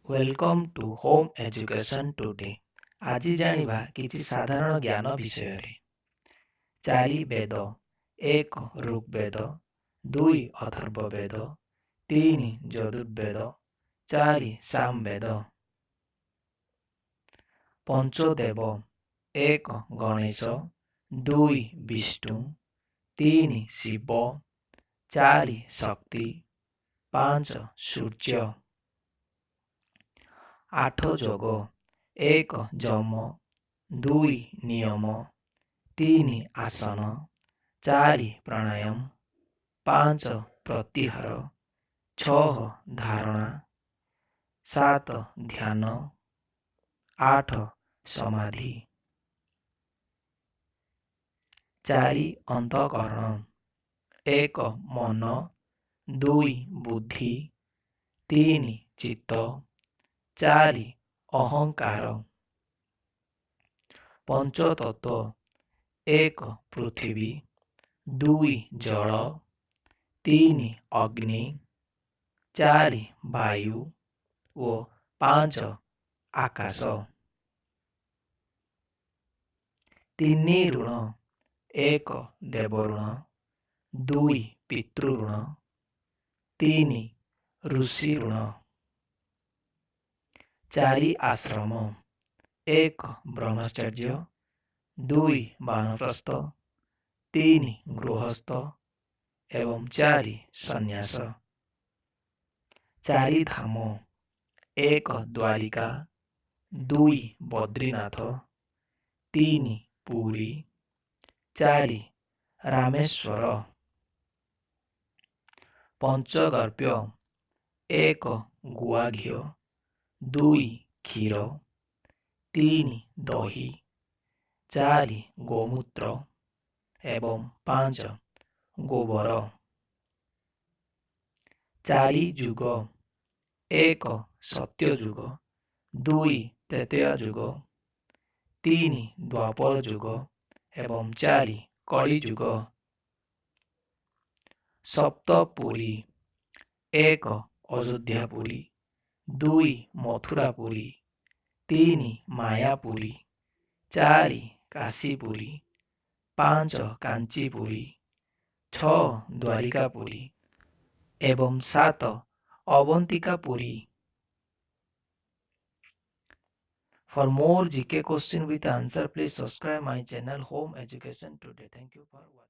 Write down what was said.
Welcome to Home Education Today. ଆଜି ଜାଣିବା କିଛି ସାଧାରଣ ଜ୍ଞାନ ବିଷୟରେ। ଚାରି ବେଦ: ଏକ ଋଗ୍ବେଦ, ଦୁଇ ଅଥର୍ବବେଦ, ତିନି ଯଜୁର୍ବେଦ, ଚାରି ସାମବେଦ। ପଞ୍ଚଦେବ: ଏକ ଗଣେଶ, ଦୁଇ ବିଷ୍ଣୁ, ତିନି ଶିବ, ଚାରି ଶକ୍ତି, ପାଞ୍ଚ ସୂର୍ଯ୍ୟ। ଆଠ ଯୋଗ: ଏକ ଯମ, ଦୁଇ ନିୟମ, ତିନି ଆସନ, ଚାରି ପ୍ରାଣାୟାମ, ପାଞ୍ଚ ପ୍ରତ୍ୟାହାର, ଛଅ ଧାରଣା, ସାତ ଧ୍ୟାନ, ଆଠ ସମାଧି। ଚାରି ଅନ୍ତଃକରଣ: ଏକ ମନ, ଦୁଇ ବୁଦ୍ଧି, ତିନି ଚିତ୍ତ, ଚାରି ଅହଙ୍କାର। ପଞ୍ଚତତ୍ତ୍ୱ: ଏକ ପୃଥିବୀ, ଦୁଇ ଜଳ, ତିନି ଅଗ୍ନି, ଚାରି ବାୟୁ ଓ ପାଞ୍ଚ ଆକାଶ। ତିନି ଋଣ: ଏକ ଦେବଋଣ, ଦୁଇ ପିତୃଋଣ, ତିନି ଋଷି ଋଣ। ଚାରି ଆଶ୍ରମ: ଏକ ବ୍ରହ୍ମଚର୍ଯ୍ୟ, ଦୁଇ ବାନପ୍ରସ୍ଥ, ତିନି ଗୃହସ୍ଥ ଏବଂ ଚାରି ସନ୍ନ୍ୟାସ। ଚାରି ଧାମ: ଏକ ଦ୍ୱାରିକା, ଦୁଇ ବଦ୍ରିନାଥ, ତିନି ପୁରୀ, ଚାରି ରାମେଶ୍ୱର। ପଞ୍ଚଗବ୍ୟ: ଏକ ଗୁଆ ଘିଅ, ଦୁଇ କ୍ଷୀର, ତିନି ଦହି, ଚାରି ଗୋମୂତ୍ର ଏବଂ ପାଞ୍ଚ ଗୋବର। ଚାରି ଯୁଗ: ଏକ ସତ୍ୟଯୁଗ, ଦୁଇ ତ୍ରେତୟା ଯୁଗ, ତିନି ଦ୍ୱାପର ଯୁଗ ଏବଂ ଚାରି କଳିଯୁଗ। ସପ୍ତପୁରୀ: ଏକ ଅଯୋଧ୍ୟାପୁରୀ, ଦୁଇ ମଥୁରାପୁରୀ, ତିନି ମାୟାପୁରୀ, ଚାରି କାଶୀପୁରୀ, ପାଞ୍ଚ କାଞ୍ଚିପୁରୀ, ଛଅ ଦ୍ୱାରିକାପୁରୀ ଏବଂ ସାତ ଅବନ୍ତିକାପୁରୀ। For more GK question with answer, please subscribe my channel Home Education Today. Thank you for watching.